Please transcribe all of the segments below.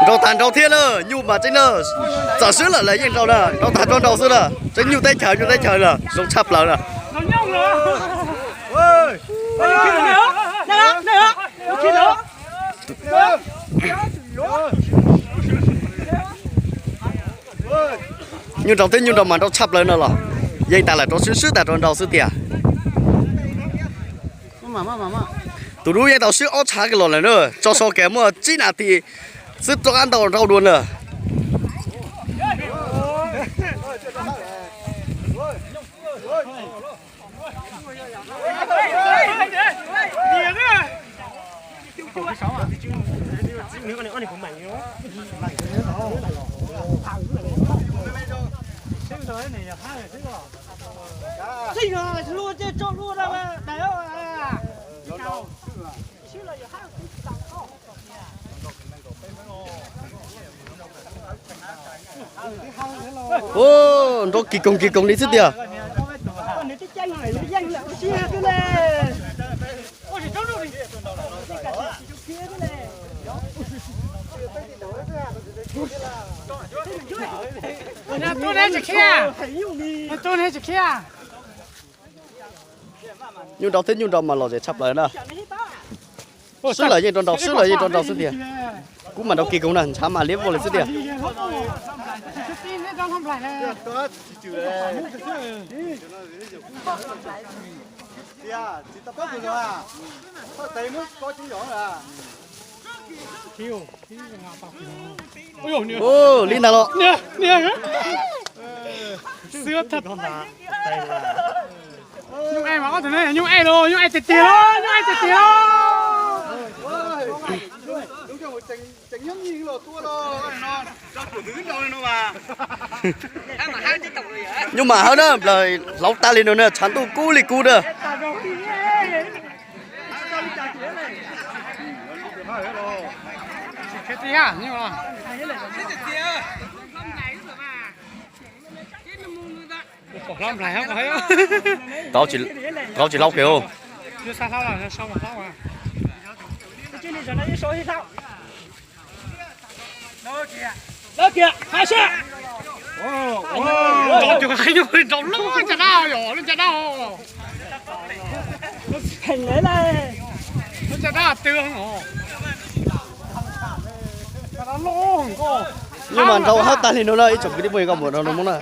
Nrau tag nrau thiab na, nyuj mas tseeb na. Txawm swb lawm los yeej nrau na, nrau tag nrau nrau xwb na. Tseeb nyuj teb chaws, nyuj teb chaws na, zoo tshaj plaws na. Nyuj nrau thiab nyuj nrau mas nrau tshaj plaws no los yeej tas lawm, rau swb swb tas rau nrau xwb tiag. Tus dub yeej tau swb ob tshav kiag los lawm na, tso so kiag muaj tsib nas this xwb rov qab nrau nrau dua na. Nrau kis koog kis koog li xwb tiag. Nyuj nrau thiab nyuj nrau mas lom zem tshaj plaws na. Swb lawm yeej rau nrau, swb lawm yeej rau nrau xwb tiag. Kub mas nrau kis koog na, ntshav mas liab vog li xwb tiag. Li ntag los. Nyuj e mas ob tug ne, nyuj e los, nyuj e tiag tiag los, nyuj e tiag tiag los. Nyuj mas hawb na, nplawg hlauv tas li no na, tshav ntuj kub li kub na. Tau tsis hlauv kiag. Rau cov nyuj rau lub caj dab, lub caj dab. Lub caj dab twg os. Nyuj mas nrau hawb tag li no na ib tsoom kwv tij phooj ywg koj mus rau no na.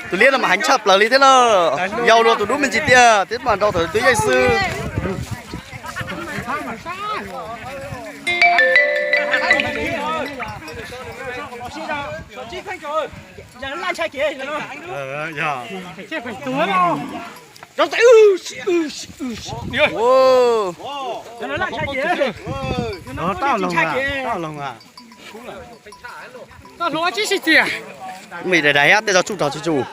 Tus liab no mas heev tshaj plaws li thiab na. Yau luag tus dub me ntsis tiag thiab mas nrau thaum twb yeej xwb. Mej daim daim tej zaum tsuj rog tsis tsuj.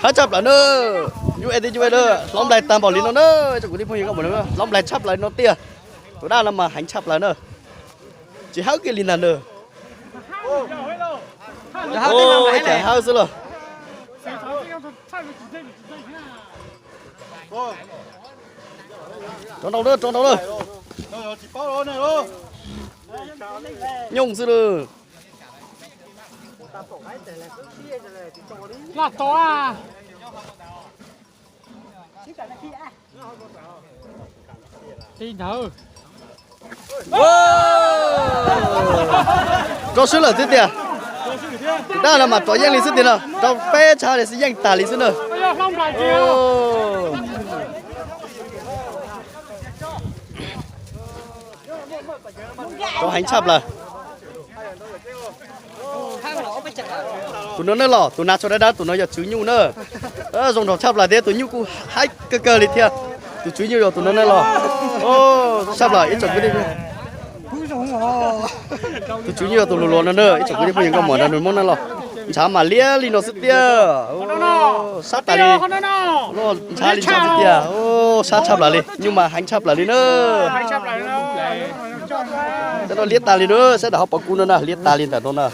Hawb tshaj plaws na. Nyuj e thiab nyuj e na, hlob nplaig tag npaum li no na, tsoom kwv tij phooj ywg koj mus na, hlob nplaig tshaj plaws li no tiag. Tus dab no mas heev tshaj plaws na. Tsis hawb kiag li ntag na. Ua cas hawb xwb los. Rov nrau na, rov nrau na. Nyooj xwb lawm. Laj tau a. Ti ntawd. Rau swb lawm xwb tiag. Tus dab no mas rov yeej li xwb tiag no, rau peb tshab li xwb yeej tag li xwb na. Rov heev tshaj plaws. Tus no na los, tus nas tsho dawb dawb tus no yog tswv nyuj na. Zoo nraug tshaj plaws thiab, tus nyuj kuj haib kawg kawg li thiab. Tus tswv nyuj yog tus no na los. Tshaj plaws ib tsoom kwv tij. Tus tswv nyuj yog tus luv luas no na, ib tsoom kwv tij phooj ywg nkauj muam nrog nws Hmoob na los. Ntshav mas liab li no xwb tiag. Sab tas li. Ntshav li ntshav xwb tiag. Sab tshaj plaws li, nyuj mas heev tshaj plaws li na. Tej no liab tas li na, saib daim hauv paus kub no na, liab tas li ntawm no na.